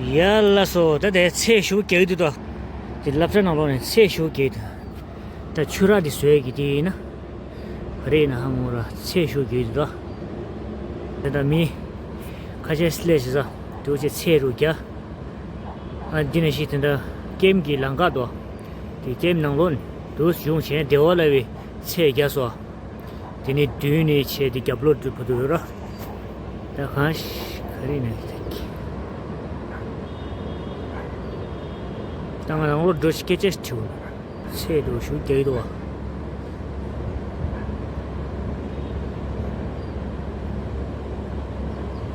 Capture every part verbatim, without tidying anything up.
ཡ་ལགས་སོ། ད་དེ་ཚལ་ཞུ་རྒྱག་གི་འདུག་ད། དེ་སློབ་གྲྭ་ནང་ལོགས་ནས་ཚལ་ཞུ་རྒྱག་གི་འདུག་ད་ཆུ་རགས་དེ་བཟོས་ཀྱི་དེ་ཡིན་ན། ག་རེ་ཡིན་ན་ཧ་མོ་ར་ཚལ་ཞུ་རྒྱག་གི་འདུག་ད། དེ་ད་མི་ཁ་ཤས་སླེབས་བྱས་ས་དེ་འོ་ཚེ་ཚལ་རུ་རྒྱག་ཨ་འདི་ནས་ཤི་དེ་འདྲ་ཀེམ་གྱི་ལམ་ཁ་དོ། དེ་ཀེམ་ནང་ལོགས་ནས་དུ་བྱུང་བྱས་བདེ་བ་ལ་བའི་ཚལ་རྒྱག་སོ། དེ་ནས་མདུན་ནས་ཆས་དེ་རྒྱབ་ལོགས་འགྲུལ་བ་འདུག་ར། ད་གང་ཞིག་ག་རེ་ནས་ད་ང་ནང་ལོགས་འགྲོ་ཞིག་སྐད་ཆ་ཞིག་དྲིས། ཚལ་དུ་ཞུ་རྒྱག་གི་འདུག་བ།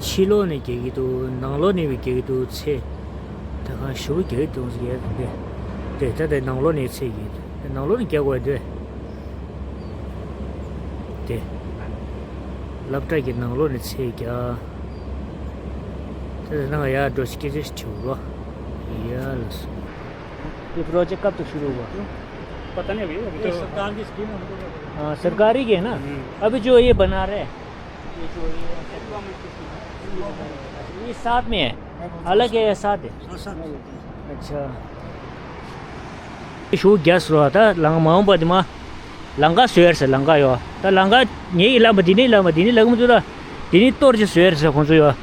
ཕྱི་ལོགས་ནས་རྒྱག་གི་འདུག་ནང་ལོགས་ནས་བའི་རྒྱག་གི་འདུག་ཚལ། ད་གང་ཞུ་རྒྱག་གི་འདུག་ཟེར་ཡ་དེ་འདྲ། དེ་ད་ལྟ་ནང་ལོགས་ནས་ཚལ་རྒྱག་གི་འདུག་ནང་ལོགས་ནས་རྒྱག་དགོས་འདུག་དེ། སློབ་གྲྭ་གི་ནང་ལོགས་ནས་ཚལ་རྒྱག་དེ་ནང་ཡར་འགྲོ་ཞིག་སྐད་ཆ་ཞིག་དྲིས་པ། ཡ་ལགས་སོ། ये प्रोजेक्ट कब तक शुरू हुआ? पता नहीं अभी, अभी तो ये सरकार की स्कीम है, हमको क्या पता। हाँ, सरकारी के है ना? हम्म। अभी जो ये बना रहे हैं, ये जो ये, ये साथ में है, अलग है या साथ है? हाँ, साथ में। अच्छा। ཞུ་རྒྱག་སོ་ད་ལང་མ་འོངས་པ་དེ་མ། ལམ་ཁ་བཟོས་ཡར་ཟེར་ལམ་ཁ་ཡོད། ད་ལམ་ཁ་ངེད་ཀྱི་ལམ་པ་འདི་ནས་ལམ་པ་འདི་ནས་ལམ་མི་འདུག་ད། འདི་ནས་གཏོར་ཅིག་བཟོས་ཡར་ཟེར་ཁོང་ཚོ་ཡོད།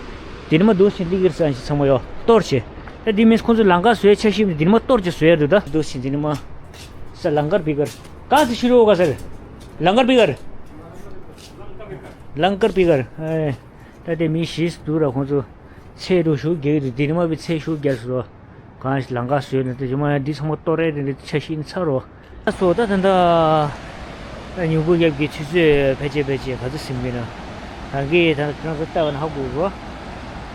འདི་ནས་མ་འདུག་ཕྱིན་འདི་གིར་ས་ཞིག་ཚང་མ་ཡོད་གཏོར་ཅིག་ད་འདི་མིན་ཁོང་ཚོ་ལམ་ཁ་བཟོས་ཆ་ཤིབ་འདི་ནས་མ་གཏོར་ཅིག་བཟོས་ཡར་འདུག་ད། འདུག་ཕྱིན་འདི་ནས་མ། ས་ལམ་ཁར་བི་གར། ག་ཚོད་ཤི་རོ་ག་ཟེར། ལམ་ཁར་བི་གར། ལམ་ཁར་བི་གར། ཨེ། ད་དེ་མི་ཤི་འདུག་ར་ཁོང་ཚོ། ཚལ་རུ་ཞུ་རྒྱག་གི་འདུག་འདི་ནས་མ་བི་ཚལ་ཞུ་རྒྱག་སོ། གང་ཞིག་ལམ་ཁ་བཟོས་ནས་དེ་ཇི་མ་ཡང་འདི་ཚང་མ་གཏོར་རེད་དེ་འདི་ཆ་ཤིན་ཚར་རོ། ཨ་སོ་ད་ད་ད། ད་ཉུང་པོ་རྒྱབ་ཀྱི་ཆུ་ཚོད་ཕལ་ཆེར་ཕལ་ཆེར་ག་ཚོད་ཟིན་པས་ན། ད་གི་ད་ཁྱོད་ཚོ་ལྟ་བ་ན་ཧ་གོ་གོ།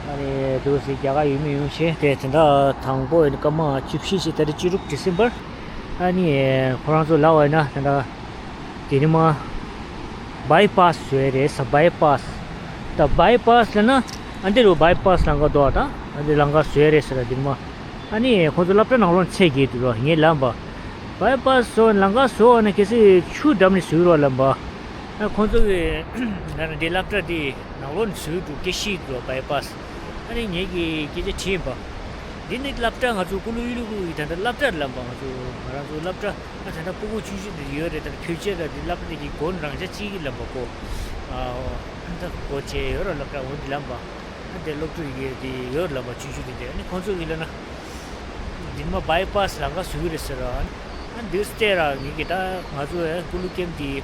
ཨ་ནི་དུ་སི་རྒྱ་གར་ཡུལ་མི་ཡོང་ཤེས་དེ་དེ་འདྲ་དང་པོ་ཡིན་སྐར་མ་བཅུ་བཞི་ཞིག་ད་རེས་བཅུ་དྲུག་ཌི་སེམ་བར། ཨ་ནི་ཁོ་རང་ཚོ་ལབ་པ་ཡིན་ན་དེ་འདྲ། དེ་ནི་མ། བྷའི་པཱས་བཟོས་རེད་ས་བྷའི་པཱས། ད་བྷའི་པཱས་ལ་ན། ཨ་འདི་རུ་བྷའི་པཱས་ལམ་ཁ་འདུག་ད། ཨ་འདི་ལམ་ཁ་བཟོས་རེད་ཟེར་དེ་ནི་མ། ཨ་ནི་ཁོང་ཚོ་སློབ་གྲྭ་ནང་ལོགས་ཚད་བརྒལ་དུས་རོ་ངས་ལབ་པ། བྷའི་པཱས་བཟོ་ལམ་ཁ་བཟོ་བ་ན་གལ་སྲིད་ཆུ་འགྲམ་ནས་བཟོས་རོགས་ལབ་པ། ཨ་ཁོང་ཚོ་གི་ད་ནི་འདི་སློབ་གྲྭ་འདི་ནང་ལོགས་ནས་བཟོས་འདུག་སྐད་ཤེས་འདུག་བྷའི་པཱས། ཨ་ནི་ངེད་ཀྱི་སྐད་ཆ་དྲིས་པ། འདི་ནི་སློབ་གྲྭ་ང་ཚོ་ཀུ་ལུ་ཡུ་ལུ་ཀུ་ཡི་ད་ལྟ་སློབ་གྲྭ་ལབ་པ་ང་ཚོ་ང་རང་ཚོ་སློབ་གྲྭ་ཨ་ད་ལྟ་སྤུ་གུ་ཆུང་ཆུང་འདི་ཡོད་རེད་ད་ཕལ་ཆེར་ད་འདི་སློབ་གྲྭ་གི་སྒོ་ནས་རང་ཅག་གཅིག་གི་ལབ་པ་ཀོ། ཨ་ད་སྒོ་ཆེ་ཡོད་ར་སློབ་གྲྭ་འོ་འདི་ལབ་པ། ཨ་དེ་སློབ་ཕྲུག་ཡོད་དེ་ཡོད་ལབ་པ་ཆུང་ཆུང་དེ་འདྲ་ཨ་ནི་ཁོང་ཚོ་གི་ལབ་ན། འདི་མ་བྷའི་པཱས་ལམ་ཁ་བཟོ་གི་རེད་ཟེར་ར། ཨ་འདི་སྟེ་ར་ངེད་ཀྱི་ད་ང་ཚོ་ཨ་ཀུ་ལུ་ཀེམ་འདི།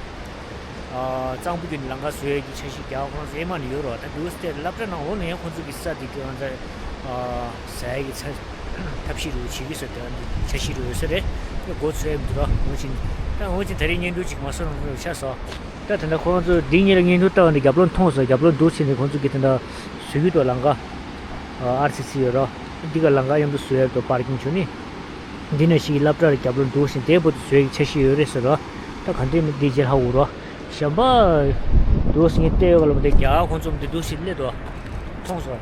གཙང་པོ་བརྒྱུད་ནས་ལམ་ཁ་བཟོ་ཡས་ཀྱི་འཆར་གཞི་རྒྱག་ཁོང་ཚོ་ཨེ་མ་ནས་ཡོད་རོགས་ད་འདུག་སྟེ་སློབ་གྲྭ་ནང་ལོགས་ནས་ཡང་ཁོང་ཚོ་གི་ས་དེ་གི་ང་ཚོ་ཟ་ཡས་ཀྱི་ཚ་ཐབས་ཤེས་རུ་བྱེད་ཀྱི་ས་དེ་འདུག་འཆར་གཞི་རུ་ཡོད་ས་རེད། ད་སྒོ་ཚོད་ཡས་མི་འདུག་རོགས་འོང་ཕྱིན་ད་འོང་ཕྱིན་ད་རེས་བརྙན་ཐུང་ཅིག་མ་སོང་རང་རུ་ཆགས་སོ། ད་ད་ལྟ་ཁོང་ཚོ་འདི་གཉིས་ལ་བརྙན་ཐུང་ལྟ་བ་འདི་རྒྱབ་ལོགས་མཐོང་སོང་རྒྱབ་ལོགས་འདུག་ཕྱིན་ནས་ཁོང་ཚོ་གི་ད་ལྟ་བཟོ་གི་འདུག་ལམ་ཁ་ཨར་སི་སི་ཡོད་རོགས་འདི་ག་ལམ་ཁ་མཉམ་དུ་བཟོ་ཡས་འདུག་པར་ཀིང་བྱུང་ནི། འདི་ནས་ཤིག་སློབ་གྲྭར་རྒྱབ་ལོགས་འདུག་ཕྱིན་དེ་བུ་དུ་བཟོས་ཀྱི་འཆར་གཞི་ཡོད་རེད་ཟེར་རོ། ད་ག་འདྲས་མི་འདི་རྗེས་ལྷག་འུར་རོ། གཞན་པ། འདུག་སེ་ངས་བལྟས་ཡོད་ག་ལ་མི་འདུག་རྒྱ་གར་ཁོང་ཚོ་འདི་འདུག་སེ་སླེབས་འདུག་མཐོང་སོང་།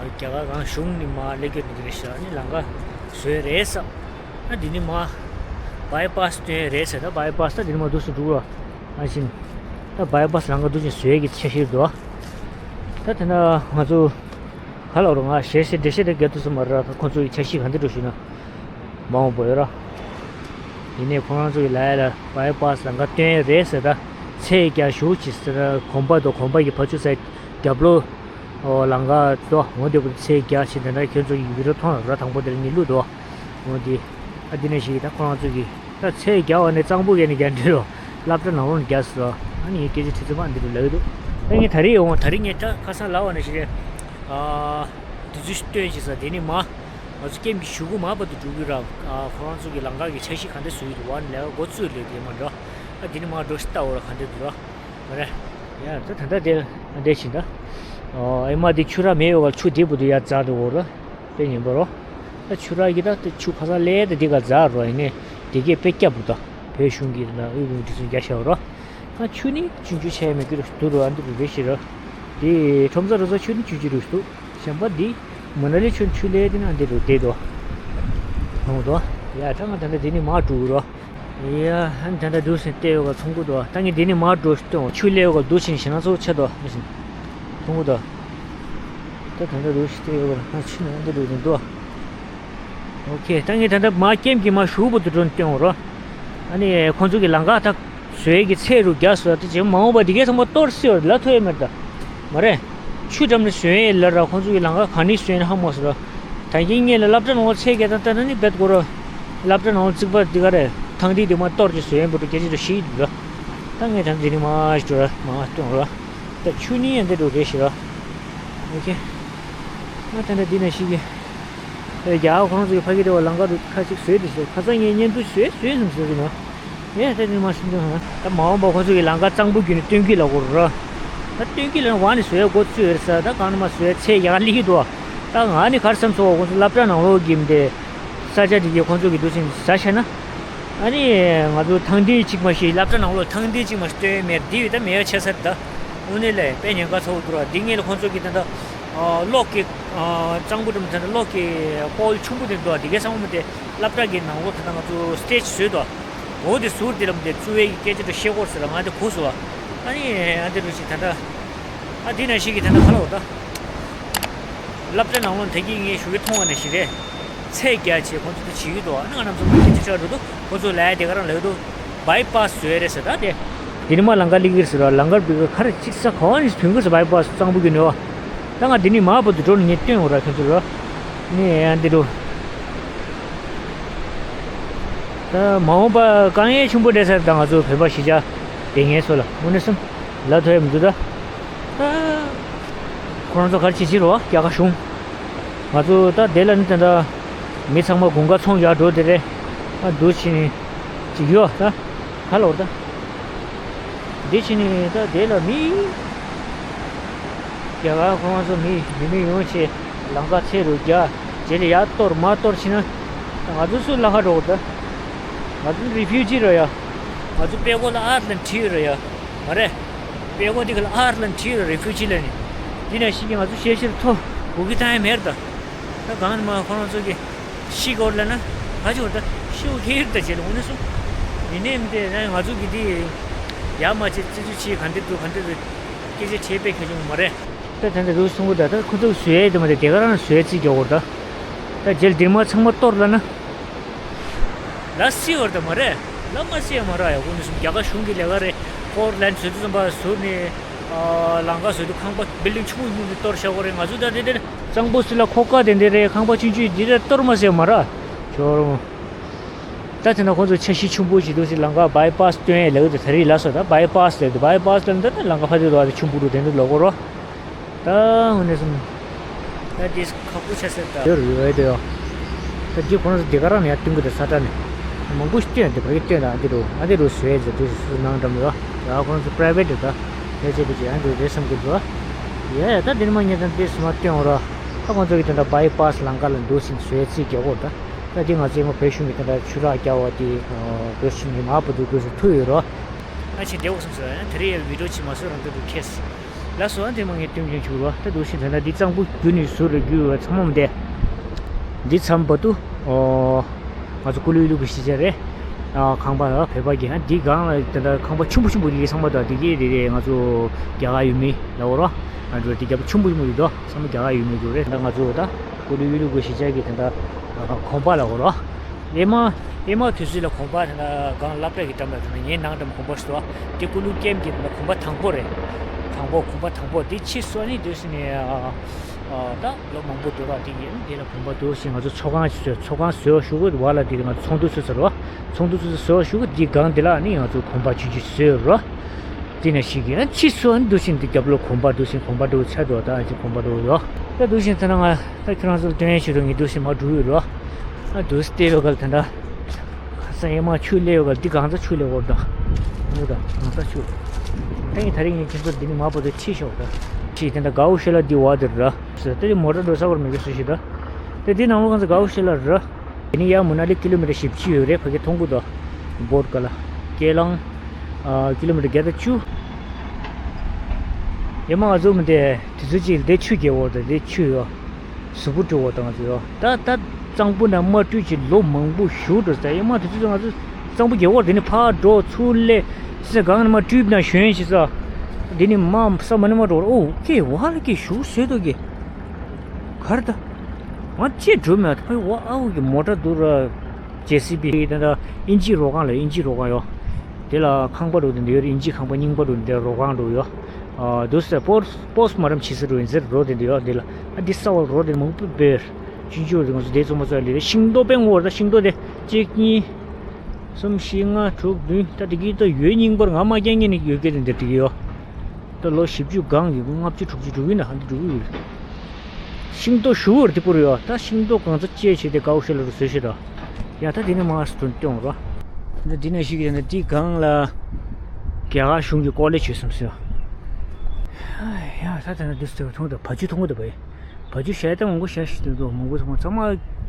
རྒྱ་གར་གང་གཞུང་ནི་མ་སླེབས་རྒྱུ་འདི་རེད་ཤག་ནི་ལམ་ཁ་བཟོས་རེད་ཟེར། ཨ་འདི་ནི་མ། བྷའི་པཱས་སྟོན་རེད་ཟེར་ད་བྷའི་པཱས་ད་འདི་ནི་མ་འདུག་སེ་འགྲོ་རོ། ཨ་ཤིན། ད་བྷའི་པཱས་ལམ་ཁ་འདུག་སེ་བཟོས་ཀྱི་འཆར་གཞི་འདུག་ད་དེ་ན་ང་ཚོ། ག་ལ་རུ་ང་ཞེ་ཞེ་འགྲེལ་བཤད་དེ་རྒྱག་ཐུབ་ས་མ་རེད་ཁོང་ཚོ་ཡི་འཆར་གཞི་ག་འདྲ་འགྲོ་ཞུས་ན། མ་འོངས་པ་ཡོད་ར། ཡིན་ནའི་ཁོང་རང་ཚོ་ཡི་ལ་ཡ་ལ་བྷའི་པཱས་ལམ་ཁ་སྟོན་རེད་ཟེར་ད། ཚད་རྒྱ་ཞུགས་ཀྱི་ཟེར་ན་གོམ་པ་དང་གོམ་པ་གི་བར་ཆུ་ཚད་རྒྱབ་ལོ། ལམ་ཁ་དོ་འོང་དེ་བུ་ཚད་རྒྱ་ཆེ་དེ་འདྲ་ཁྱོད་ཚོ་ཡི་བི་རོ་མཐོང་ར་དང་པོ་དེ་ལ་ངེས་ལུགས་དོ། འོང་དེ། ཨ་འདི་ནས་ཞིག་ད་ཁོང་རང་ཚོ་གི་ད་ཚད་རྒྱག་པ་ནས་གཙང་པོ་གས་ནས་རྒྱག་འདྲི་རོ། སློབ་གྲྭ་ནང་ལོགས་ནས་རྒྱག་སོ། ཨ་ནི་ངའི་སྐད་ཆ་ཁྲི་ཚོ་མ་འདི་རུ་ལབ་ཀྱི་འདུག་ཨ་ངས་ད་རེས་ཡོང་བ་ད་རེས་ངས་ད་ཁ་སང་ལབ་པ་ནས་ཞིག་རེད། ཨ་དུས་ཚོད་སྟོན་ཞིག་ས་དེ་ནི་མ། ང་ཚོ་ཀེམ་གྱི་གཞུག་གུ་མ་བར་དུ་འགྲོ་གི་ར། ཨ་ཁོ་རང་ཚོ་གི་ལམ་ཁ་གི་འཆར་གཞི་ག་འདྲ་བཟོ་གི་འདུག་བ་ནི་ལས་ཀ་འགོ་བཙུགས་ལོས་དེ་མ་འགྲོ། ཨ་དེ་ནི་མ་འགྲོ་ཞིག་ལྟ་འོ་ར་ག་འདྲ་འདུག་ར། མ་རེད། ཡ་ད་ད་ལྟ་དེ་འདྲ་ཞིག་ད། ཨ་ཨེ་མ་དེ་ཆུ་ར་མེད་ཡོད་ག་ཆུ་དེ་བུ་དུ་ཡ་རྫ་དུ་འོ་ར། དཔེ་ཉིན་པ་རོ། ད་ཆུ་རགས་ཀྱི་ད་དེ་ཆུ་ཁ་སང་ལས་ད་འདི་ག་འཛག་རོ་ཡིན་ནས་དེ་གས་དཔེ་སྐྱབས་རུ་ད་བོད་གཞུང་གི་ན་དབུས་བོད་མི་སྒྲིག་འཛུགས་རྒྱ་ཤ་རོ། ད་ཆུ་ནི་ཆུང་ཆུང་ཆེ་མི་ཀི་རུ་དུ་རུ་ཨ་འདི་རུ་རེ་ཤི་རོ། དེ་ཁྲོམ་ས་རུ་ས་ཆུ་ནི་ཆུང་ཆུང་རུ་སུ་གཞན་པ་འདི་མ་ན་ལི་ཆུ་ཆུ་ལས་དེ་ན་འདི་རུ་དེ་དོ། ཧོང་དོ། ཡ་ད་ང་ད་ད་དེ་ནི་མ་དྲུག་རོ། ཡ་ཧན་ད་ད་འདུག་སེ་བལྟས་ཡོད་ག་ཚོང་གུ་དོ། ད་ངས་འདི་ནི་མ་འགྲོ་སྟོན་ཆུ་ལས་ཡོད་ག་འདུག་སེ་ཞེ་ན་ཚོ་ཆ་དོ་ཧ་སེ། ཐུང་གུ་དོ། ད་ད་ལྟ་རུ་ཤི་ཏེ་ཡོད་པ་ན་ཕྱི་ནང་འདི་རུ་འདུག་ཨོ་ཁེ། ད་ངས་ད་ལྟ་མ་ཀེམ་གྱི་མ་ཞུགས་པོ་དུ་འགྲོ་སྟོན་འོ་རོ། ཨ་ནི་ཁོང་ཚོ་གི་ལམ་ཁ་ཐག་བཟོས་ཀྱི་ཚད་རུ་རྒྱག་སོ་དེ་རྗེས་མ་འོངས་པ་འདི་གའི་ཚང་མ་གཏོར་སྲིད་ལ་ཐོས་མེད་ད། མ་རེད། ཆུ་འགྲམ་ནས་བཟོས་ཡས་ལ་ར་ཁོང་ཚོ་གི་ལམ་ཁ་ག་ནས་བཟོས་ཡས་ཧ་མ་སོ་ར། ད་གིན་ངས་ལ་སློབ་གྲྭ་ནང་ཚད་བརྒལ་ད་ལྟ་ན་ནི་བེད་གོ་ར། སློབ་གྲྭ་ནང་རྩིག་པ་འདི་ག་རེད་ཐང་འདི་འདི་མ་གཏོར་གྱི་བཟོས་ཡས་འབུ་རུ་སྐད་ཆ་རུ་ཤིག་འདུག་ད་ངས་ད་འདི་ནི་མ་ཞུ་ར་མ་སྟོན་ར། ད་ཆུ་ནི་ཡང་འདི་རུ་རེད་ཤི་ར། ཨོ་ཁེ། ང་ད་ལྟ་འདི་ན་ཤི་གི། ཨེ་རྒྱ་གར་ཁོང་ཚོ་གི་ཕ་གི་དེ་བ་ལམ་ཁ་རུ་ཁ་ཅིག་བཟོས་ཏེ་ཤི་ཁ་སང་ངས་བརྙན་ཐུང་བཟོས་བཟོས་སོང་ཟེར་གི་ན། ངས་ད་ནི་མ་སུན་ཏོ་ཧ། ད་མ་འོངས་པ་ཁོང་ཚོ་གི་ལམ་ཁ་གཙང་པོ་བརྒྱུད་ནས་སྟོན་གི་ལ་གོ་ར། ད་སྟོན་གི་ལ་ཝ་ནི་བཟོས་འགོ་བཙུགས་ཡོད་ས་ད་གང་ནི་མ་བཟོས་ཚེ་ཡག་ལི་གི་འདུག་ད་ང་ནི་གར་སམ་ཚོ་ཁོང་ཚོ་སློབ་གྲྭ་ནང་ལོགས་གི་མི་དེ། ས་ཆ་དེ་གི་ཁོང་ཚོ་གི་འདུག་སེ་ཟ་ཤ་ན། ཨ་ནི་ང་ཚོ་ཐང་འདི་གཅིག་མ་ཤེས་སློབ་གྲྭ་ནང་ལོགས་ཐང་འདི་གཅིག་མ་སྟོན་མེད་འདི་ཡོད་ད་མེད་ཆ་ས་ད། དངོས་གནས་ལས་དཔེ་ཉེན་ཁ་ཚ་བོ་འདུག་ར་འདི་ངས་ལ་ཁོང་ཚོ་གི་ད་ད། གློག་གི་གཙང་པོ་འགྲམ་དེ་འདྲ་གློག་གི་པོལ་ཆུང་པོ་དེ་འདུག་དེ་གའི་ཚང་མ་དེ་སློབ་གྲྭ་གི་ནང་ལོགས་དེ་འདྲ་ང་ཚོ་སི་ཊེ་ཇི་བཟོས་འདུག་འོ་དེ་ཟུར་དེ་ལ་མ་དེ་བཙུགས་པའི་སྐད་ཆ་དེ་བཤད་སྐོར་ཟེར་ལ་ང་དེ་གོ་སོང་བ། ཨ་ནི་ཨ་དེ་རུ་ཞིག་ད་ལྟ་ཨ་དེ་ན་ཞིག་གི་ད་ལྟ་ག་ལ་འོ་ད་སློབ་གྲྭ་ནང་ལོགས་དེ་གི་ངས་ཞུ་གི་མཐོང་བ་ན་ཞིག་རེད། ཚད་བརྒྱ་བྱས་ཁོང་ཚོ་དེ་བྱེད་ཀྱི་འདུག་ཨ་ནི་ང་རང་ཚོ་མ་སྐད་ཆ་ཆགས་འགྲོ་འདུག་ཁོ་ཚོ་ལ་དེ་ག་རང་ལབ་འདུག་བའི་པ་སི་བཟོས་རེད་ཟེར་ད་དེ། དེ་ནི་མ་ལམ་ཁ་སླེབས་ཀྱི་རེད་ཟེར་བ་ལམ་ཁར་བུད་ག་རེ་གཅིག་ས་ག་བ་ནས་ཐོན་གི་རེད་བའི་པ་སི་གཙང་པོ་གི་ནུས་པ། ད་ང་འདི་ནི་མ་བུད་དུ་འགྲོ་ནས་ངས་སྟོན་འོ་ར་ཁྱོད་ཚོ་ར། ནི་ཡང་འདི་རུ། ད་མ་འོངས་པ་དཀའ་ངལ་ཆེན་པོ་འདྲ་ས་རེད་ད་ང་ཚོ་བོད་པ་གཞིས་ཆགས་དེ་ངས་སོ་ལ་དངོས་གནས་སེམས་ལ་ཐོས་མི་འདུག་ད། ད་ཁོ་རང་ཚོ་ག་རེ་བྱེད་ཀྱི་རེད་བ་རྒྱ་གར་གཞུང་། ང་ཚོ་ད་དེ་ལ་ནི་དེ་འདྲ་མི་ཚང་མ་དགུན་ཁ་ཚོང་རྒྱག་འགྲོ་དེ་རེད། ཨ་འདུག་ཕྱིན་ཅིག་ཡོད་ད། ག་ལ་འོར་ད། འདི་ཕྱིན་ནི་ད་དེ་ལ་མི། རྒྱ་གར་ཁོ་རང་ཚོ་མི་མི་མི་ཡོང་ཆེ་ལམ་ཁ་ཚེ་རུ་རྒྱ་རྗེས་ལ་ཡར་གཏོར་མར་གཏོར་ཕྱིན་ན། ང་ཚོ་སུ་ལ་ཁ་འགྲོ་འོར་ད། ང་ཚོ་རི་ཕིའུ་ཇི་ར་ཡ། ང་ཚོ་པད་གོ་ལ་ཨར་ལ་འཁྲིད་ར་ཡ། མ་རེད། པད་གོ་འདི་ག་ལ་ཨར་ལ་འཁྲིད་ར་རི་ཕིའུ་ཇི་ལ་ནི། འདི་ན་ཤི་གི་ང་ཚོ་ཤེ་ཤེར་ཐོ་འུ་གི་ཐང་ཡ་མེར་ད། ད་གང་ནི་མ་ཁོ་རང་ཚོ་གི་ཤི་གོར་ལ་ན། ག་ཅོར་ད་ཤི་འུ་ཁེར་ད་བྱེད་ལ་འུ་ནི་སུ། ཡིན་ནའི་མི་དེ་ན་ང་ཚོ་གི་དེ། ཡ་མ་བྱེད་རྩི་ཚུལ་ཆེ་ག་འདི་འདུག་ག་འདི་འདུག་སྐད་ཆ་བྱེད་པའི་ཁ་ཆུང་མ་རེད། ད་ད་ད་རུ་སོང་གོ་ད་ད་ཁོ་ཚོ་བཟོས་དེ་མ་དེ་དེ་ག་རང་བཟོས་རྩིས་རྒྱག་གོར་ད། ད་རྗེས་ལ་འདིར་མ་ཚང་མ་གཏོར་ལ་ན། ལ་སི་བར་དུ་མ་རེད། ལ་མ་སི་ཡ་མ་ར་ཡ་གོ་ནི་སུམ་རྒྱ་གར་གཞུང་གི་ལས་ཀ་རེད། ཧྥོར་ལན་བཟོས་དུས་ཙམ་པ་ཟུར་ནས་ལམ་ཁ་བཟོས་དུས་ཁང་པ་བིལ་ལིང་ཆུང་ངུ་ཉུང་ངུ་གཏོར་བཞག་གོ་རེད། ང་ཚོ་ད་དེ་དེར་གཙང་པོ་སི་ལ་ཁོག་ཀ་དེ་འདི་རེད། ཁང་པ་ཆུང་ཆུང་འདི་རེད་གཏོར་མ་སི་ཡ་མ་ར་ཁྱོ་རོ། ད་དེ་ན་ཁོང་ཚོ་འཆར་གཞི་ཆེན་པོ་ཞིག་འདུག་སི་ལམ་ཁ་བའི་པ་སི་སྟོན་ཡས་ལས་ཀ་དེ་ད་རེས་ལ་སོ་ད་བའི་པ་སི་ལས་དུ་བའི་པ་སི་ལ་འདི་ན་ལམ་ཁ་ཕ་དེ་རོ་ཨ་དེ་ཆུང་པོ་རུ་དེ་འདི་ལོ་གོ་རོ། ད་འོ་ནས་སོང་། ད་འདི་ཁག་པོ་ཆགས་སྲིད་ད། ཡོད་རེད་ཡོད་དེ་ཡོད། ད་འདི་ཁོ་རང་ཚོ་འདི་ག་རང་ནས་ཡར་སྟོན་གི་འདུག་ས་ཁྲ་ནས། མང་པོ་ཞིག་སྟོན་འདི་བ་གི་སྟོན་ད་འདི་རུ་ཨ་འདི་རུ་བཟོས་ཟེར་དུས་སུ་ནང་འགྲམ་ཡོད། ཡ་ཁོ་རང་ཚོ་པ་རའི་ཝེ་ཊི་རེད་ད། ཕལ་ཆེར་དེ་ཅི་ཨ་འདི་རེད་བསམ་གི་འདུག་ཡ་ཡ་ད་འདི་ནི་མ་ངས་ད་འདི་སུ་མ་སྟོན་འོ་ར། ད་ཁོ་ཚོ་གི་དེ་འདྲ་བའི་པ་སི་ལམ་ཁ་ལ་འདུག་ཟིན་བཟོས་རྩིས་རྒྱག་གོ་ད། ད་འདི་ང་ཚོའི་མ་བོད་གཞུང་གི་དེ་འདྲ་ཆུ་རགས་རྒྱག་པ་དེ་འདུག་ཟིན་གི་མ་བུ་འདུག་འདུག་ཟིན་ཐུག་ཡོད་རོ། ཨ་ཆེ་བདེ་བོ་སོང་ཟེར་ཡང་དེ་རིང་ཡང་བི་ཌིའོ་ཅིག་མ་བཟོས་རང་ལྟ་འདུག་ཁེས། ལགས་སོ་ཨ་དེ་མ་ངས་སྟོན་རྒྱུན་བྱུང་རོ་ད་འདུག་ཤིང་ད་ལྟ་འདི་གཙང་པོ་རྒྱུ་ནས་ཟུར་རུ་རྒྱུ་ཡོད་ཚང་མ་མི་བདེ། འདི་མཚམས་བར་དུ་ཨོ། ང་ཚོ་ཀུ་ལུ་ལུ་གི་གཞིས་ཆགས་རེད། ཨ་ཁང་པ་ལ་བོད་པ་གི་ཨ་འདི་སྒང་ལ་ད་ལྟ་ཁང་པ་ཆུང་པོ་ཆུང་པོ་འདི་ཚང་མ་ད་འདི་གི་རེད་རེད་ང་ཚོ་རྒྱ་གར་ཡུལ་མི་ལ་འོ་རོ། ང་ཚོ་འདི་རྒྱ་པོ་ཆུང་པོ་ཆུང་པོ་འདི་དོ་ཚང་མ་རྒྱ་གར་ཡུལ་མི་འདུག་རེད་ད་ང་ཚོ་ད་ཀུ་ལུ་ལུ་གི་གཞིས་ཆགས་གི་ད་ལྟ་གོམ་པ་ལ་འོ་རོ། ཨེ་མ། ཨེ་མ་དུས་ཚོད་ལ་གོམ་པ་དེ་ན་སྒང་སློབ་གྲྭ་གི་འགྲམ་ལ་དེ་ན་ངའི་ནང་འགྲམ་གོམ་པ་ཞིག་འདུག་དེ་ཀུ་ལུ་ཀེམ་གྱི་དེ་ན་གོམ་པ་དང་པོ་རེད། དང་པོ་གོམ་པ་དང་པོ་དེ་ཕྱིས་སུ་ནི་དུས་སུ་ནི་ད་ལོ་མང་པོ་འགྲོ་ར་དེ་ཡིན་དེ་ལ་གོམ་པ་འདུག་ཞེས་ང་ཚོ་ཚོགས་ཁང་ཞིག་བཟོས་ཚོགས་ཁང་བཟོས་ཞུ་གི་བ་ལ་དེ་ང་ཚོ་ཚོགས་འདུ་ཚོགས་ཚར་བ་ཚོགས་འདུ་ཚོགས་བཟོས་ཞུ་གི་དེ་སྒང་དེ་ལ་ནི་ང་ཚོ་གོམ་པ་ཆུང་ཆུང་བཟོས་ར། དེ་ནས་ཤིག་གིས་ཕྱིས་སུ་འདུག་ཞིང་དེ་རྒྱབ་ལོ་གོམ་པ་འདུག་ཞིང་གོམ་པ་འདུག་ཆ་འདུག་ད་ཅི་གོམ་པ་འདུག་ཡོ། ད་འདུག་ཞིང་ད་ན་ང་ད་ཁྱོད་རང་ཚོ་སྟོན་ཡས་ཆེད་དུ་ངས་འདུག་ཞིང་མ་འགྲོ་ཡོད་རོ། ཨ་འདུག་སྟེ་ཡོད་གལ་དེ་འདྲ། ཁ་སང་ཡས་མ་ཆུ་ལས་ཡོད་གལ་འདི་གང་ཚ་ཆུ་ལས་འོར་ད། འདུག་ད་གང་ཚ་ཆུ། ད་ངས་ད་རིང་ངས་ཁྱེད་ཚོར་འདི་ནི་མ་པོ་དེ་ཁྲིད་ཤོག་ད། ཁྲིད་དེ་འདྲ་དགའ་བོ་ཤེས་ལ་འདི་བ་དེ་ར། ད་དེ་མོ་ཊ་འགྲོ་ས་བར་མི་དགོས་སུ་ཞིག་ད། ད་འདི་ནང་ལོགས་གང་ཚ་དགའ་བོ་ཤེས་ལ་ར། དེ་ནི་ཡར་མུ་ན་ལི་ཀི་ལོ་མི་ཊར་བཞི་བཅུ་ཡོད་རེད་ཕ་གི་མཐོང་གི་འདུག་བོར་ཀ་ལ། ཀེ་ལང་། ཨ་ཀི་ལོ་མི་ཊར་བརྒྱ་དང་བཅུ། ཡ་མ་ང་ཚོ་མི་འདི་དུས་ཚོད་ཅིག་འདི་ཆུ་རྒྱལ་བོ་དང་འདི་ཆུ་ཡོད། གཟུགས་པོ་སྤྲོ་བོ་དང་ང་ཚོ་ཡོད་ད་ད་གཙང་པོ་ན་མ་སྤྲུལ་གྱི་ལོ་མང་པོ་བཞུགས་འགྲོ་ས་ཡ་མ་དུས་ཚོད་ང་ཚོ་གཙང་པོ་རྒྱལ་བོ་འདི་ནི་ཕར་འགྲོ་ཚུར་སླེབས་ས་གང་ན་མ་སྤྲུལ་ན་གཞོན་ཞིག་ས་འདི་ནི་མ་ས་མ་ནི་མ་འགྲོ་ཨོ་ཀེ་བ་ལ་ཀེ་བཞུགས་བཟོས་འདུག་གི་ཨ་རེད་ད། ང་ཅིག་འགྲོ་མེད་ད། ཨ་འོ་ཨ་འོ་གི་མོ་ཊ་འདུག་ར། ཇེ་སི་བི་དེ་འདྲ་ཨིན་ཇི་རོ་ཁང་ལ། ཨིན་ཇི་རོ་ཁང་ཡོད། དེ་ལ་ཁང་པ་འདྲ་བོ་དེ་འདྲ་ཡོད་རེད། ཨིན་ཇི་ཁང་པ་རྙིང་པ་འདྲ་བོ་དེ་འདྲ་རོ་ཁང་འདྲ་བོ་ཡོད། ཨ་འདུག་སེ་པོ་སི་པོ་སི་མོ་ཊམ་བྱེད་ས་འདྲ་བོ་ཡིན་ཟེར། རོ་དེ་འདྲ་ཡོད། དེ་ལ་ཨ་འདི་ས་འོག་རོ་དེ་མང་པོ་སྦས། ཆུང་ཆུང་རེད། ང་ཚོ་དེ་ཚོ་མ་ཚོ་ལས་ཤིང་ཏོག་དཔེ་ངོ་། ད་ཤིང་ཏོག་དེ་གཅིག་གཉིས་གསུམ་བཞི་ལྔ་དྲུག་བདུན། ད་དེ་གི་ད་ཡོད། རྙིང་པར་ང་མ་རྒྱག་མཁན་ནི་ཡོད་སྐད་དེ་འདྲ་དེ་གི་ཡོད། ད་ལོ་བཞི་བཅུ་སྒང་གི་ལྔ་བཅུ་དྲུག་ཅུ་འགྲོ་གི་ན་ཧ་འདི་འགྲོ་གི་ཡོད། ཤིང་ཏོག་ཞུ་བར་དེ་པུར་ཡོད། ད་ཤིང་ཏོག་གང་ཚ་ཅེ་བྱས་ཏེ་དགའ་བོ་ཤེས་ལ་རུ་བཟོས་ཤེས་ད། ཡ་ད་དེ་ནས་མ་སུ་དོན་སྟོན་རོ། ད་འདི་ན་ཞིག་ཡོད་ན་དེ་སྒང་ལ་རྒྱ་གར་གཞུང་གི་ཀོ་ལེ་ཇི་བྱས་སམ་སོ། ཡ་ད་ད་ན་དུས་སུ་མཐོང་ད། བ་ཕྱུགས་མཐོང་གི་ད་བས། བ་ཕྱུགས་ཞལ་ཏ་མང་པོ་ཞལ་ཞིག་ཏུ་འདུག་མང་པོ་ཚང་མ་ཚང་མ་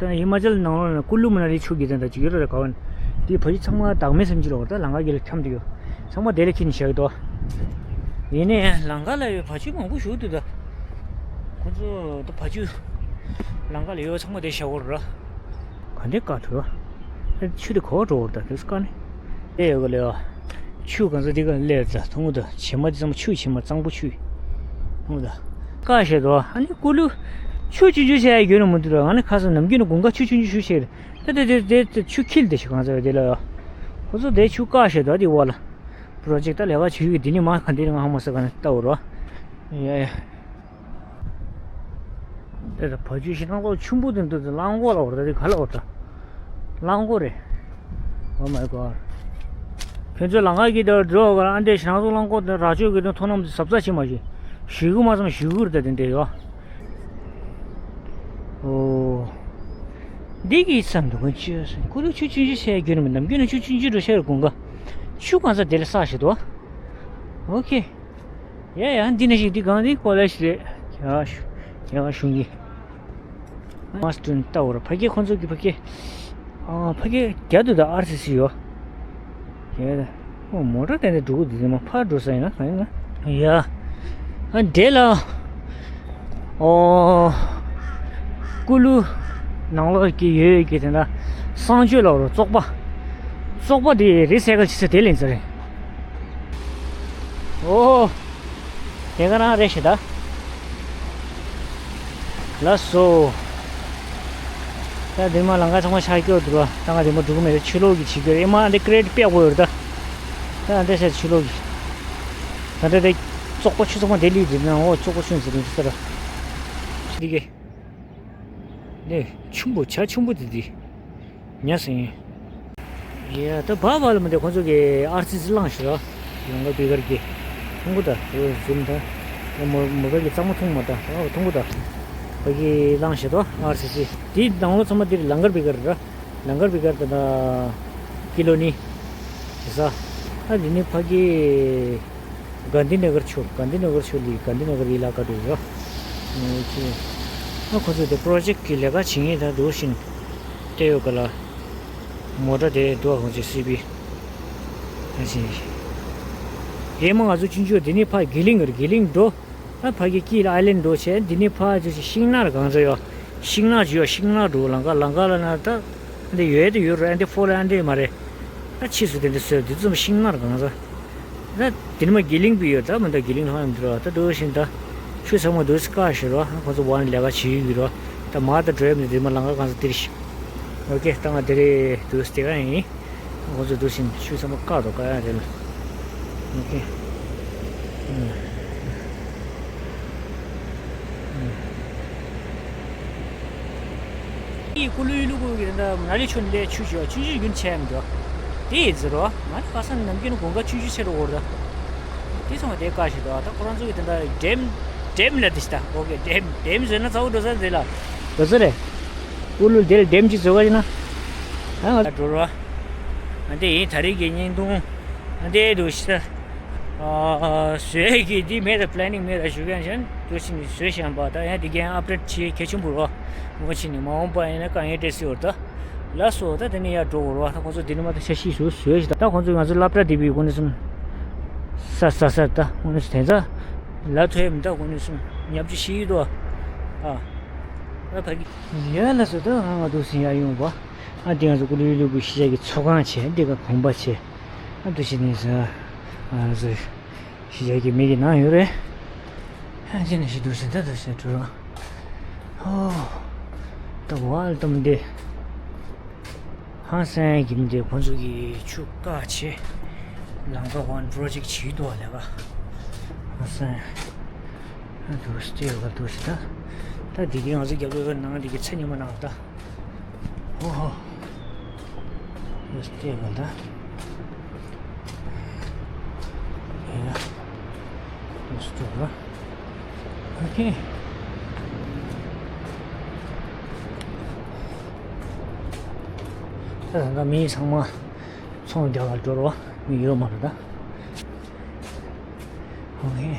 ད་ཧི་མ་ཅལ་ནང་ལོགས་ན་ཀུ་ལུ་མ་ན་ལི་ཆུ་གི་ད་ད་ཅིག་ཡོད་ར། ད་ག་བ་ན་དེ་བ་ཕྱུགས་ཚང་མ་བདག་མེད་སེམས་ཅི་ལོག་ད་ལང་ཀ་གི་ལ་འཁྱམ་དུ་ཡོད། ཚང་མ་དེ་ལ་ཁྱི་ནི་ཞག་དོ། ཡིན་ནའི་ལང་ཀ་ལ་ཡོད་བ་ཕྱུགས་མང་པོ་ཞུགས་འདུག་ད། ཁོ་ཚོ་ད་བ་ཕྱུགས་ལང་ཀ་ལ་ཡོད་ཚང་མ་དེ་ཞག་འོར་ར། ག་འདྲའི་དཀའ་ཐུབ། ཨ་ཆུ་དེ་གོ་འགྲོ་བར་ད་དེ་དཀའ་ནི། ཨེ་ཡོད་ག་ལེ་བ། ཆུ་གང་ཚ་དེ་ག་ལེར་ད་མཐོང་གི་ད། བྱེ་མ་དེ་ཚང་མ་ཆུ་བྱེ་མ་གཙང་པོ་ཆུ། མཐོང་གི་ད། དཀའ་བཤད་དོ། ཨ་ནི་ཀུ་ལུ། ཆུ་ཆུང་ཆུང་བཤད་ཡ་རྒྱུ་ན་མི་འདུག་ར། ང་ནི་ཁ་སང་ནམ་རྒྱུན་ནི་དགུན་ཁ་ཆུ་ཆུང་ཆུང་ཞུ་བཤད་རེད། ད་དེ་དེ་དེ་དེ་ཆུ་འཁྱིལ་དེ་ཞིག་གང་ཚ་བ་དེ་ལ་ཡ། ཁོ་ཚོ་དེ་ཆུ་དཀའ་བཤད་དོ་དེ་བ་ལ། པྲོ་ཇེཀ་ད་ལས་ཀ་བྱེད་ཀྱི་འདི་ནི་མ་ག་འདི་ནི་ང་ཧ་མ་ས་ག་ནས་ལྟ་བུ་རོ། ཡ་ཡ། དེ་ད་བ་ཕྱུགས་ཞེ་དྲག་ལོ་ཆུན་པོ་དེ་འདུག་དེ་གླང་གོག་ལ་འོར་ད་དེ་ག་ལ་འོར་ད། གླང་གོག་རེད། Oh my god། ཁྱོད་ཚོ་ལང་ཀ་གི་དེར་འགྲོ་ག་ཨ་འདྲས་ཞེ་དྲག་ལོ་གླང་གོག་དེ་ར་ཅོ་གི་དེ་མཐོང་ནམ་དེ་གཟབ་གཟབ་བྱེད་མ་ཤེས། ཞུ་གུ་མ་ཙམ་ཞུ་གུ་རེད་ད་དེ་འདྲས་ཡོ། ཨོ། འདི་གི་ས་འདུག་ག་ཅི་ཡོད་ཟེར། ཀུ་ལུ་ཆུ་ཆུན་ཆུ་ཟེར་རྒྱུ་ནི་མི་འདམ་རྒྱུ་ནི་ཆུ་ཆུན་ཆུ་འགྲོ་ཤེས་རེད་དགུན་ཁ། ཆུ་གང་ས་དེ་ལ་ས་ཞིག་འདུག་ཨོ་ཁེ། ཡ་ཡ་འདི་ནས་ཞིག་འདི་གང་འདི་ཀོ་ལེ་ཇི་རེད། ཡ་ཤུ་ཡ་ཤུང་གི། མ་སི་ཏུན་ལྟ་བར་ཕ་གི་ཁོང་ཚོ་གི་ཕ་གི། ཨ་ཕ་གི་རྒྱ་དུ་ད་ཨར་སི་སི་ཡོད། ཡ་ད། ཨོ་མོ་ཊ་དེ་འདྲ་འགྲོ་གི་འདུག་མ་ཕར་འགྲོ་ས་ཡིན་ན་གང་ཡིན་ན། ཡ། ཨ་འདྲེ་ལ། ཨོ། ཀུ་ལུ། ནང་ལོགས་ཀྱི་ཡོད་ཀྱི་དེ་འདྲ། གསང་སྤྱོད་ལ་རོ་བཙོག་པ། བཙོག་པ་དེ་རི་སའི་ཀལ་བྱེད་ས་དེ་ལེན་ས་རེད། ཨོ། དེ་ག་རང་རེད་ཤི་ད། ལགས་སོ། ད་དེ་མ་ལང་ཀ་ཚང་མ་ཆགས་སྐྱོར་འདུག་ལ། ད་ང་དེ་མ་འགྲོ་གི་མེད། ད་ཕྱི་ལོགས་ཀྱི་བྱེད་སྐྱོར་ཨེ་མ་འདི་ཀི་རེ་ཊི་པེག་པོ་ཡོད་ད། ད་འདི་ཤ་ཕྱི་ལོགས་ཀྱི། ད་ལྟ་དེ་བཙོག་པ་ཆུ་ཚང་མ་དེ་ལུས་འདི་ན། འོ་བཙོག་པ་ཆུ་ཟེར་འདི་ས་ར། འདི་གི། ནས་ཆུན་པོ་བྱ་ཆུན་པོ་དེ་དེ། ཉ་ཟིན། ཡ་ད་བ་བ་ལ་མི་འདི་ཁོང་ཚོ་གི་ཨར་སི་སི་བླངས་ཤི་ར། ལང་ཀ་བི་གར་གི། མཐོང་གོ་ད། འོ་ཟུམ་ད། མོ་མོ་བལ་གི་གཙང་མ་མཐོང་མ་ད། ཨོ་མཐོང་གོ་ད། བ་གི་བླངས་ཤི་ད་ཨར་སི་སི། དེའི་ནང་ལོ་ཚང་མ་དེ་ལང་ཀ་བི་གར་ར། ལང་ཀ་བི་གར་ད་ད། ཀི་ལོ་ནི། ཞེ་ས། ཨ་དེ་ནི་ཕ་གི། གྷན་དྷི་ནི་གར་ཆུ། གྷན་དྷི་ནི་གར་ཆུ་ལི་གྷན་དྷི་ནི་གར་ཡི་ལ་ཀ་འགྲོ་ཡོད། ཨོ་ཁེ། ཨ་ཁོ་ཚོ་དེ་པྲོ་ཇེཀ་གི་ལས་ཀ་བྱེད་མཁན་དང་འགྲོ་བཞིན་བལྟས་ཡོད་ག་ལ། མོ་ཊ་དེ་འགྲོ་ཁོང་ཚོ་སི་པི། ཨ་ཅེ། ཨེ་མ་ང་ཚོ་ཆུང་ཆུང་དེ་ནི་ཕ་གི་ལིང་གར་གི་ལིང་འགྲོ། ཨ་ཕ་གི་ཀི་ལ་ཨའི་ལན་འགྲོ་བྱས་དེ་ནི་ཕ་ཅེ་ཤིང་ནགས་གང་ཚ་ཡོད། ཤིང་ནགས་ཅི་ཡོད་ཤིང་ནགས་འགྲོ་ལང་ཀ་ལང་ཀ་ལ་ན་ད། འདི་ཡོད་དེ་ཡོད་རེད། འདི་ཕོ་ལ་འདི་མ་རེད། ད་ཕྱིས་སུ་དེ་འདྲ་བཟོས་འདི་ཙམ་ཤིང་ནགས་གང་ས། ད་དེ་ནི་མ་གི་ལིང་པི་ཡོད་ད་མི་ད་གི་ལིང་ལྷང་ཡོད་འདི་རོ། ད་འདུག་བཞིན་ད་ཆུ་ཚང་མ་འདུག་སི་ཀ་ཞིག་རོ། ཁོ་ཚོ་བ་ནི་ལས་ཀ་བྱེད་ཡོད་ཀྱི་རོ། ད་མ་ད་འགྲོ་ཡ་མི་འདི་མ་ལང་ཀ་གང་ས་དེ་རེད་ཤི། ཨོ་ཀེ་ད་ང་དེ་རེད་འདུག་སི་དེ་ག་ཡིན། ཁོ་ཚོ་འདུག་བཞིན་ཆུ་ཚང་མ་བཀག་འདུག་བཀག་ཡ་རེད་ལ། ཨོ་ཀེ། ཨི་ཀུ་ལུ་ཡི་ལུ་ཀུ་གི་རེད་ད་མ་ན་ལི་ཆུ་ནི་ལས་ཆུ་ཞོ་ཆུ་ཆུ་རྒྱུན་ཆད་མི་འདུག་དེ་ཡི་ཟེར་རོ། ང་ཁ་སང་ནམ་རྒྱུན་དགུན་ཁ་ཆུ་ཆུ་ཆེ་རུ་འོར་ད། དེ་ཚང་མ་དེ་བཀག་ཞིག་འདུག་ད་ཁོ་རང་ཚོ་གི་དེ་འདྲ་ཌེམ་ཌེམ་ལ་དེ་ཤི་ད། ཨོ་ཀེ་ཌེམ་ཌེམ་བཟོས་ན་ཚ་བོ་འགྲོ་ས་རེད་ལ། འགྲོ་ས་རེད། ཀུ་ལུ་དེ་ལ་ཌེམ་ཅིག་བཟོ་ག་ཡིན་ན། ཨ་ང་འགྲོ་རོ། ཨ་འདི་ཡིན་ད་རེས་ཀྱི་བརྙན་ཐུང་། ཨ་འདི་འདུག་ཤི་ད། བཟོས་ཀྱི་འདི་མེད་ད་པི་ལེ་ནིང་མེད་ད་ཞུ་མཁན་ཞན་དུ་ཕྱིན་ནས་བཟོས་བཞིན་པ་ད་ཡང་འདི་གའི་ཨབ་ཌེ་ཊི་བྱེད་གལ་ཆེན་པོ་རོ། ངོ་ཕྱིན་ནས་མ་འོངས་པ་ཡིན་ན་དཀའ་ངལ་འཕྲད་སྲིད་འོར་ད། ལགས་སོ་ད་དེ་ནས་ཡར་འགྲོ་དགོས་རོ། ད་ཁོང་ཚོ་འདི་ནས་མ་ད་ཤ་ཤི་ཞུ་བཟོས་ཤི་ད། ད་ཁོང་ཚོ་ང་ཚོ་སློབ་གྲྭ་འདི་བའི་སྒོ་ནས་སུམ། ས་ས་ས་ད་སྒོ་ནས་སུ་དེ་ཚ། ལ་ཐོས་མི་ད་སྒོ་ནས་སུམ་ཉབ་ཅི་ཤི་ཡི་དོ། ཨ། ད་ཕ་གི། ཡ་ལགས་སོ་ད་ང་ང་འདུག་སེ་ཡར་ཡོང་བ། ཨ་འདི་ང་ཚོ་ཀུ་ལུ་ཡུལ་ལུ་གུ་གཞིས་ཆགས་ཀྱི་ཚོགས་ཁང་བྱས། འདི་ག་དགོན་པ་བྱས། ཨ་འདུག་སེ་ནས་ཟེར། ཨ་ང་ཚོ་གཞིས་ཆགས་ཀྱི་མི་གི་ནང་ཡོད་རེད། ཨ་ཅི་ནས་ཤི་འདུག་སེ་ད་འདུག་སེ་འགྲོ་རོགས། ཨོ། ད་ཝལ་ཏམ་དེ། ཧང་སང་གིན་དེ་ཁོང་ཚོ་གི་ཆུ་བཀག་བྱེད། ལམ་ཁ་ཝན་པྲོ་ཇེཀ་བྱེད་འདུག་ལས་ཀ་ཧང་སང་། ཨ་དུ་སྟེ་ཡོད་ག་དུ་ཞིག་ད། ད་དེ་གི་ང་ཚོ་རྒྱབ་ལོགས་ནང་དེ་གི་ཚེ་ཉི་མ་ནང་ད། ཨོ་ཧོ། Let's take a look. Yeah. Let's do that. Okay. ད་ད་མི་ཚང་མ་ཚོང་རྒྱག་ག་འགྲོ་རོགས། མི་ཡོད་མ་རེད་ད། Okay.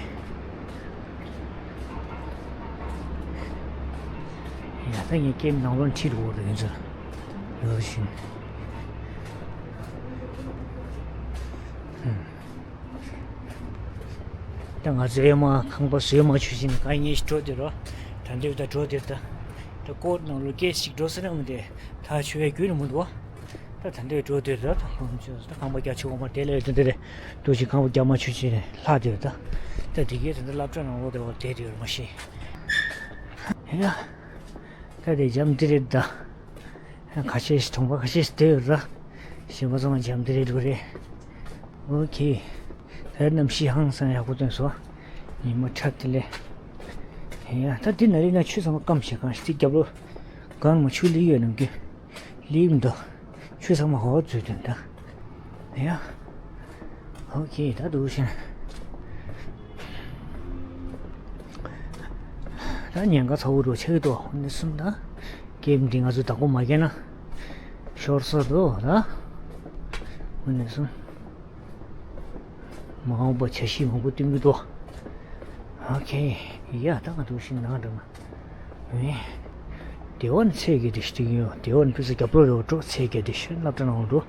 ཡ་ད་ངས་ཀེམ་ནང་ལོགས་ཁྲིད་འགྲོ་གི་ཡིན་ཟེར། ཡོད་བཞིན། ད་ང་ཚོའི་མ་ཁང་པ་བཟོས་མ་ཆུ་བཞིན་ག་ངས་འགྲོ་དེ་རོ། ད་འདོད་ད་འགྲོ་དེ་ད། ད་ཀོ་ནང་ལོགས་སྐད་ཅིག་འགྲོ་ས་རེད་མི་དེ། ད་ཆུ་བའི་རྒྱུན་མི་འདུག་ད་ད་འདོད་འགྲོ་དེ་ད་ད་ཁང་པ་རྒྱ་ཆུ་གོང་མ་དེ་ལས་དེ་དེ་རེད། འདུག་ཅིག་ཁང་པ་རྒྱ་མ་ཆུ་བཞིན་ལྷག་དེ་ད། ད་དེ་གའི་ད་ད་སློབ་གྲྭ་ནང་ལོགས་དེ་བ་དེ་དེ་ཡོད་མ་ཤེས། ཡ། ད་དེ་འཇམ་དེ་རེད་ད། ཁ་ཤས་ཤིག་གྲོང་པ་ཁ་ཤས་ཤིག་བསྡད་ཡོད་ར། གཞན་པ་ཚང་མ་འཇམ་དེ་རེད་འགྲོ་རེད། ཨོ་ཁེ། ད་གནམ་གཤིས་ཧང་སང་ཡག་པོ་སྟོན་སོང་། ཉི་མ་ཁྲ་དེ་ལས། ཡ་ད་འདི་ན་རི་ན་ཆུ་ཚང་མ་སྐམ་ཞེ་གང་ཞིག་དེ་རྒྱབ་ལོ། གང་མ་ཆུ་ལི་ཡོད་ནམ་གི། ལིབ་འདུག་ཆུ་ཚང་མ་ཧོ་ཚུད་དོན་ད། ཡ། ཨོ་ཁེ་ད་འདུག་ཤིང་། ད་ཉེན་ཁ་ཚ་བོ་འགྲོ་ཆེ་གི་འདུག་འདི་གསུམ་ད། ཀེམ་འདི་ང་ཚོ་བདག་པོ་མ་བརྒྱབ་ན། ཤོར་ས་འདུག་ད། འདི་གསུམ། མ་འོངས་པ་འཆར་གཞི་མང་པོ་བཏིང་གི་འདུག་ཨོ་ཁེ། ཡ་ད་ང་འདུག་ཤིང་ནང་འགྲོ་མ། ཨེ། དེ་བ་ནི་ཚེ་གི་དེ་ཤི་ཡོད། དེ་བ་ནི་ཕུ་སུ་རྒྱབ་ལོ་རེ་བ་འགྲོ་ཚེ་གི་དེ་ཤི་སློབ་གྲྭ་ནང་འགྲོ།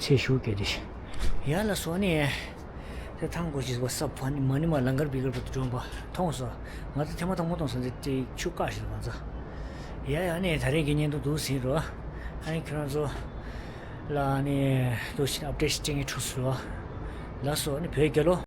ཚེ་ཞུགས་གི་དེ་ཤི། ཡ་ལ་སོ་ནི། དེ་ཐང་གོ་ཞིག་བ་ས་ཕ་ནི་མ་ནི་མ་ལང་གར་བི་གར་བ་དུ་འགྲོ་བ་མཐོང་སོ། ང་ཚོ་ཐེངས་མ་དང་མོ་གཏོང་སོང་དེ་དེ་ཆུ་བཀག་ཞིག་ལ་ང་ཚོ། ཡ་ཡ་ནི་ད་རེས་ཀྱི་བརྙན་ཐུང་འདུག་ཟིན་རོ། ཨ་ནི་ཁྱོད་རང་ཚོ། ལ་ནི་འདུག་ཤིང་ཨབ་ཌེ་ཊི་སྤྲད་ངེས་ཁྲུག་སོ། ལ་སོ་ནི་བོད་རྒྱལ་ལོ།